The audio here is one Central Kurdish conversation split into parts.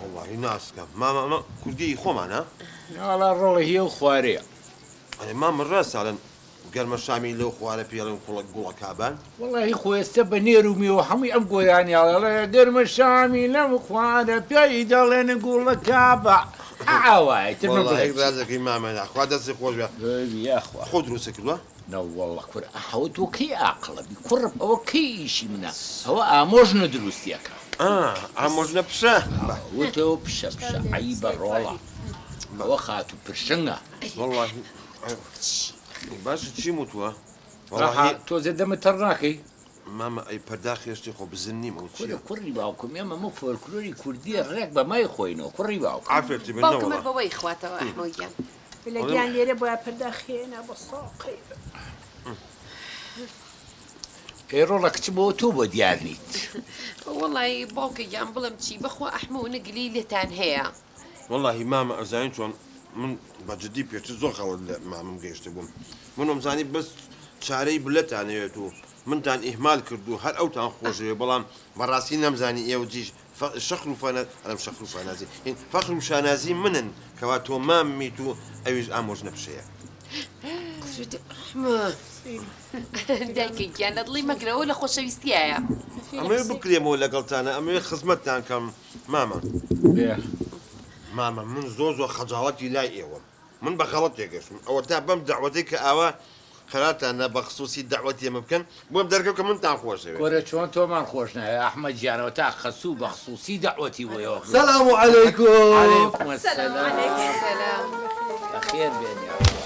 وەڵاهی ناسکە مامە ئەمە کوردیی خۆمانە؟ ناوەڵا ڕۆڵە هی ئەو خوارەیە. ئەرێ مامە ڕاستە ئەڵێن گەرمە شامی لەو خوارە پێڵێن کوڵە گوڵە کابان؟ وەڵاهی خۆ ئێستە بە نێر و مێوە هەمووی ئەم گۆرانیە ئەڵێ گەرمە شامی لەم خوارە پێی دەڵێن گوڵە کابە ئاوایە ئیتر من وەڵاهی بڵێم چی. ڕاست دەکەی مامە خوا دەستی خۆش بێ. یاخوا. خۆت دروستت کردووە؟ نەوەڵڵە کورە ئەحەوە تۆ کەی ئاقڵە بی کوڕم ئەوە کەی ئیشی منە ئەوە ئامۆژنە دروستی ئەکا. ئا ئامۆژنە پشە با. وتەوە پشە پشە عەیبە ڕۆڵە ئەوە خاتوو پرشنگە. وەڵڵاهی باشە چیم وتووە وەڵاهی. تۆزێ دەمت تەڕ ناکەی؟ مامە ئەی پەرداخی شتی خۆ بزن نیم ئەو کورە چیە؟ کوڕی باوکم ئێمە مە فۆلکلۆری کوردیە ڕێک بە مای خۆینەوە کوڕی باوکم. عافێتی بن باوکم نەوەڵا. هەر بەوەی خواتەوە ئەحمەو گیان. بلە گیان لێرە بۆیە پەرداخی هێنا بە ساقەی بم. ئەی ڕۆڵە کچم ئەوە تۆ بۆ دیار نیت. وەڵایی باوکە گیان بڵێم چی بەخوا ئەحمەو نە گلەی لێتان هەیە. وەڵاهی مامە ئەزانی چۆن من بە جدی پێشتر زۆر خەڵەت لە مامم گەیشتبووم من وەمزانی بەس چارەی بلەتان ئەوێت و منتان ئیهمال کرد و هەر ئەوتان خۆشەوێ بەڵام بەڕاستی نەمزانی ئێوە جیش شەخر و فەنا ئەڵێم شەخر و شانازی هین فەخر و شانازی منن کەوا تۆ ماممیت و ئەویش ئامۆژنە پشەیە. دایکە گیان لە دڵی مەگرەوە لە خۆشەویستیایە. ئەمەوێ بکرێمەوە لەگەڵتانە ئەمەوێ خزمەتتان کەم مامە. مامە من زۆر زۆر خەجاڵەتی لای ئێوەم. من بە غەڵەت تێگەشتم ئەوەتا بەم دەعوەتەی کە ئاوا قەرارتان نا بە خسوسی دەعوەتی ئێمە بکەن بۆم دەرکەوت کە منتان خۆشەوێ. کورە چۆن تۆمان خۆش ناوێ ئەحمەد گیان ئەوەتا خەسوو بە خسوسی دەعوەتی بۆ ئێوە کردوە. سلام علیکم. علیکم السلام بەخێر بێن یاخوا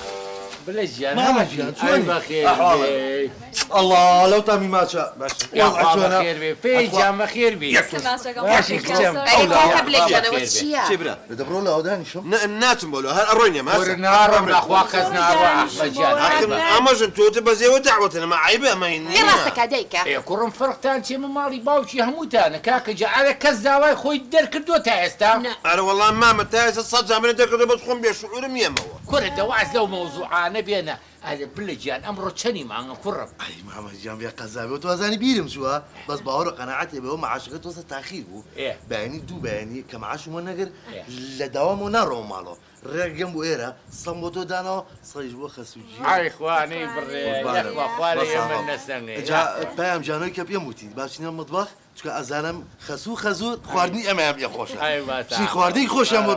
بلە گیان مامە گیان ئەی چۆنی بەخێر ئەحواڵت بێی. ئەڵا لەو تامی ماچە وەزعت یاخوا چۆنە بەخێر بێی فێی ئەتخوا گیان بەخێر بی یەک تۆز باشی کچم ئەرێ کاکە بلە یاخوا گیان ئەوە بەخێر بێ. چیە؟ چی برا؟ دە بڕۆ لاوە دانیشم. نە ناچم بۆ لۆ هەر ئەڕۆین ئێمە کورە هەسە ناڕۆم بڕێ. بەخوا کەس ناڕوا ئەحمەد گیان ئاخر عەیبە. ئامۆژن تۆ وتت بەس ئێوە دەعوەتن ئەمە عەیبە ئەمە هین ئێ نییە. ڕاستە کا دایکە. ئێ کوڕم فەرقتان چیە من ماڵی باوکی هەمووتانە کاکە گیان ئەرێ کەس داوای خۆی دەرکردووە تا ئێستا؟ نا. ئەرە وەڵا مامە تا ئێستا سەد جار منت دەرکردووە بەس خۆم بێ شعورم یەمەوە. کورە دە واز لەو مەوزوعانە بێنە ئەرێ بلە گیان ئەمڕۆ چەنی مانگە کوڕم؟ ئەی مامە گیان بێ قەزا بێ تۆ ئەزانی بیرم چووە بەس باوەڕ و قەناعەتێ بێ ئەو مەعاشەکە تۆزە تاخیر بوو ئێ. بەیانی دوو بەیانی کە مەعاشم وەرنەگرت ئێ. لە داوامەوە ناڕۆمە ماڵەوە ڕێک یەم بۆ ئێرە سەم بۆ تۆ داناوە سەیش بۆ خەسوو گیان. ئای خوا نەیبڕێ قوربانم یەخوا خوا لە بەس ئێمە ئاغام نەسەنێ جا یاخوا. پەیام گیان ئەوەی کە پێم وتی با بچینە مەتبەخ چونکە ئەزانم خەسوو خەزوور خواردنی ئێمەیان پێ خۆشە ئای با بچین خواردنی خۆشیان بۆ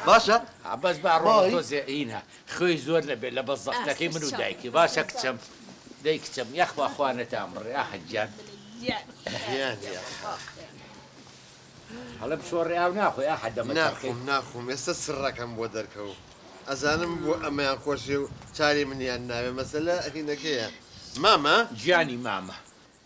باشە بەس با ڕۆڵە بای. تۆزێ هینە خوێی زۆر نەبێت لە بەس زەختەکەی من و دایکی باشە کچم دەی کچم یاخوا خوا نەتان بڕێ ئاحە گیان. گیان یاخوا. هەڵە بچۆڕێ ئاو ناخۆی ئاحە دەمە تەڕکەی. ناخۆم ناخۆم ئێستا سڕەکەم بۆ دەرکەو ئەزانم بۆ ئەمەیان خۆشێ و چاری منیان ناوێ مەسەلە هینەکەیە مامە. گیانی مامە.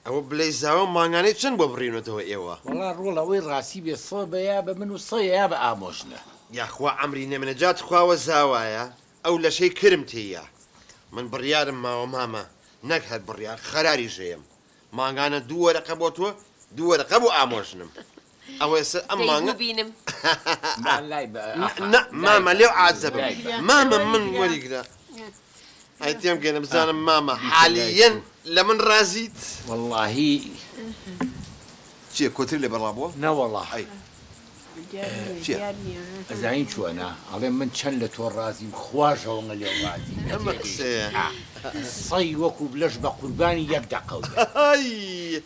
ئەوە بلەی زاوا مانگانەی چەند بۆ بڕیونەتەوە ئێوە؟ وەڵا ڕۆڵە ئەوەی ڕاستی بێ سە بە یا بە من و سە یا بە ئامۆژنە. یاخوا عەمری نەمێنێ جا تخوا وە زاوایە ئەو لەشەی کرم تێیە من بڕیارم ماوە مامە نەک هەر بڕیار خەراریش ئەیەم مانگانە دوو وەرەقە بۆ تۆ دوو وەرەقە بۆ ئامۆژنم ئەوە ئێستا ئەم دەی مانگە بوو بینم. با لای بە ئاخە نا لای مامە بە لێو عاجزە بم لای بە مامە من وەریگرە ئەی تێم گەنە بزانم مامە بیکە لای حالیەن تو. لە من ڕازیت؟ وەڵاهی. چیە کۆتری لێ بەڕا بووە؟ نەوەڵا. ئەی دیار نییە چیە؟ دیار نییە. ئەزانی چۆنە ئەڵێم من چەند لە تۆ ڕازیم خواش ئەوەنە لێم ڕازی نیە ئەمە تێگەیشتی قسەیە. ئا سەی وەکوو لەش بە قوربانی یەک دەقەو بێ. ئای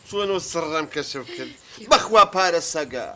چۆن و سڕەم کەشف کرد بەخوا پارە سەگە.